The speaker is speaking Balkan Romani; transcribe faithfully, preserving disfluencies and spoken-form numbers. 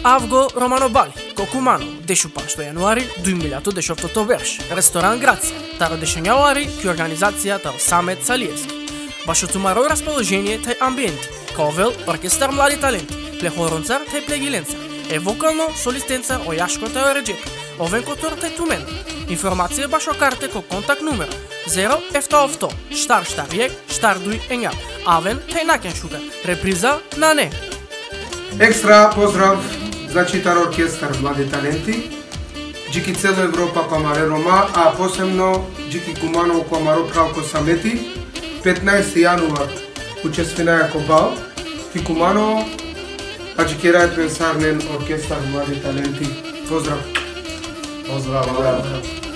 Avgo Romano Bali, ko Kumano, dešupašto januari duj milja dešoftoto berš, restoran Gracija, taro dešenja o ari, ki organizacija taro Samet Salieski. Bašo tumaro raspoloženie thaj ambienti, ka ovel orkestar Mladi Talenti, ple horoncar thaj ple gilencar, e vokalno solistencar o Jaško thaj o Redžepi, oven kotor thaj tumen. Informacija bašo karte ko kontakt numero zero efta ofto, štar štar jek, štar duj enja. Aven thaj naken šukar. Repriza nane. Ekstra pozdrav, znači, taro orkestar Mladi Talenti, dži ki celo Evropa ko amare Roma, a posebno dži ki Kumanovo ko amaro phral ko Sameti, petnaesti januar učestvinaja ko bal ki Kumanovo, a džikeraja tumen sarinen orkestar Mladi Talenti. Pozdrav. Pozdrav, pozdrav.